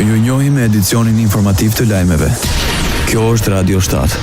Ju njohim me edicionin informativ të lajmeve. Kjo është Radio 7.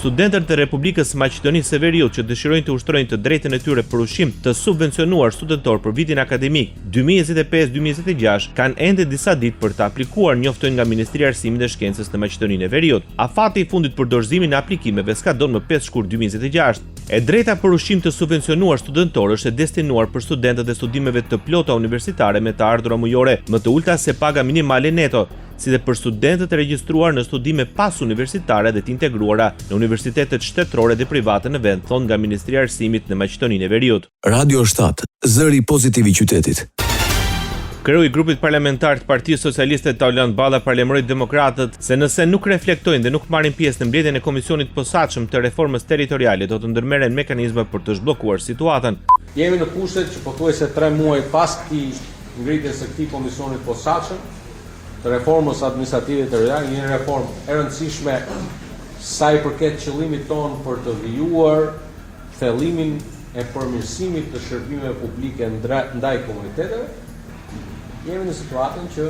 Studentët e Republikës së Maqedonisë së Veriut që dëshirojnë të ushtrojnë të drejtën e tyre për ushqim të subvencionuar studentor për vitin akademik 2025-2026 kanë ende disa ditë për të aplikuar, njoftojnë nga Ministria e Arsimit dhe Shkencës në Maqedoninë e Veriut. Afati i fundit për dorëzimin e aplikimeve skadon më 5 shkurt 2026. E drejta për ushqim të subvencionuar studentor është e destinuar për studentët e studimeve të plota universitare me të ardhura mujore më të ulëta se paga minimale neto, si dhe për studentët e regjistruar në studime pasuniversitare dhe të integruara në universitetet shtetërore dhe private në vend, thonë nga Ministria e Arsimit në Maqedoninë e Veriut. Radio 7, zëri pozitiv i qytetit. Kreu i grupit parlamentar të Partisë Socialiste Taulant Balla paralajmëroi demokratët se nëse nuk reflektojnë dhe nuk marrin pjesë në mbledhjen e Komisionit të Posaçëm të Reformës Territoriale do të ndërmerren mekanizma për të zhbllokuar situatën. Jemi në kushtet që pothuajse 3 muaj pas këtij ngritjes së këtij komisioni të posaçëm të reformës administrative territoriale, një reformë e rëndësishme sa i përket qëllimit tonë për të vijuar thellimin e përmirësimit të shërbimeve publike ndaj komuniteteve, jemi në situatën që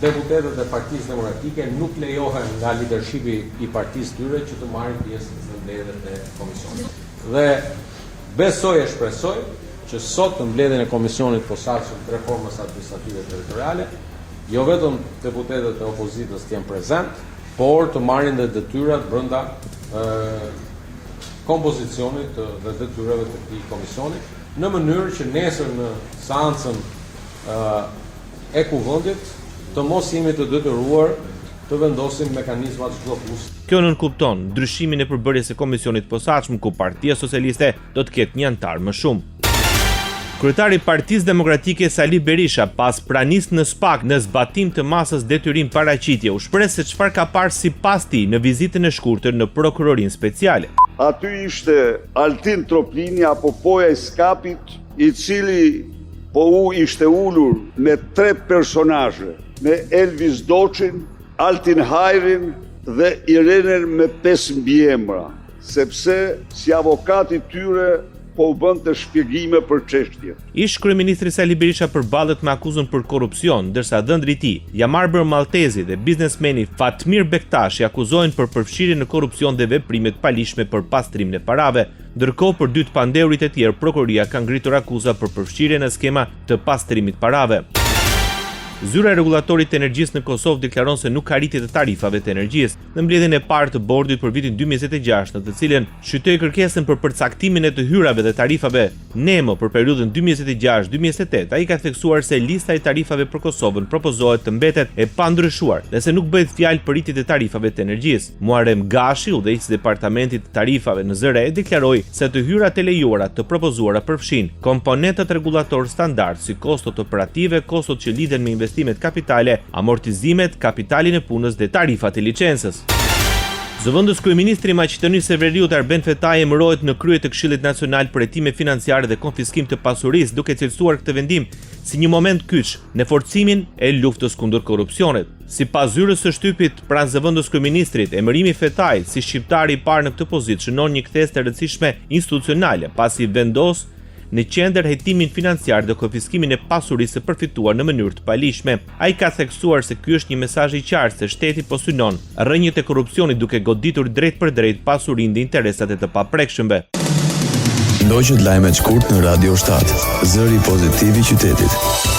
deputetët e Partisë Demokratike nuk lejohen nga lidershipi i partisë tyre që të marrin pjesë në mbledhjet e komisionit. Dhe besoj e shpresoj që sot në mbledhjen e Komisionit të Posaçëm të Reformës Administrative Territoriale, jo vetëm deputetët e opozitës të jenë prezent, por të marrin dhe detyrat brenda kompozicionit dhe detyrave të këtij komisioni, në mënyrë që nesër në seancën e kuvendit të mos jemi të detyruar të vendosim mekanizmat zhbllokues. Kjo nënkupton ndryshimin e përbërjes së Komisionit të Posaçëm ku Partia Socialiste do të ketë një anëtar më shumë. Kryetari i Partisë Demokratike Sali Berisha pas pranisë në SPAK në zbatim të masës detyrim paraqitje u shpreh se çfarë ka parë sipas tij në vizitën e shkurtër në Prokurorinë Speciale. Aty ishte Altin Troplini apo Poja i Skapit, i cili po u ishte ulur me tre personazhe, me Elvis Doçin, Altin Hajrin dhe Irenën me pesë mbiemra, sepse si avokat i tyre po u bënte shpjegime për çështjen. Ish-kryeministri Sali Berisha përballet me akuzën për korrupsion, ndërsa dhëndri i tij, Jamarbër Malltezi dhe biznesmeni Fatmir Bektashi akuzohen për përfshirje në korrupsion dhe veprime të paligjshme për pastrimin e parave. Ndërkohë për dy të pandehurit e tjerë, prokuroria ka ngritur akuza për përfshirje në skema të pastrimit parave. Zyra e Rregullatorit të Energjisë në Kosovë deklaron se nuk ka rritje të tarifave të energjisë. Në mbledhjen e parë të bordit për vitin 2026, në të cilën shqyrtoi kërkesën për përcaktimin e të hyrave dhe tarifave NEMO për periudhën 2026-2028, ai ka theksuar se lista e tarifave për Kosovën propozohet të mbetet e pandryshuar dhe se nuk bëhet fjalë për rritje të tarifave të energjisë. Muharrem Gashi, udhëheqës i Departamentit të Tarifave në ZRE, deklaroi se të hyrat e lejuara të propozuara përfshijnë komponentët rregullatorë standard si kostot operative, kostot që lidhen me investimet kapitale, amortizimet, kapitalin e punës dhe tarifat e licencës. Zëvendës kryeministri i Maqedonisë së Veriut Arben Fetai emërohet në krye të Këshillit Nacional për Hetime Financiare dhe Konfiskim të Pasurisë, duke cilësuar këtë vendim si një moment kyç në forcimin e luftës kundër korrupsionit. Sipas zyrës së shtypit pranë zëvendës kryeministrit, emërimi i Fetait si shqiptari i parë në këtë pozitë shënon një kthesë të rëndësishme institucionale, pasi vendos në qendër hetimin financiar dhe konfiskimin e pasurisë së përfituar në mënyrë të paligjshme. Ai ka theksuar se ky është një mesazh i qartë se shteti po synon rrënjët e korrupsionit duke goditur drejtpërdrejt pasurinë dhe interesat e të paprekshmëve. Ndoqët lajmet shkurt në Radio 7, zëri pozitiv i qytetit.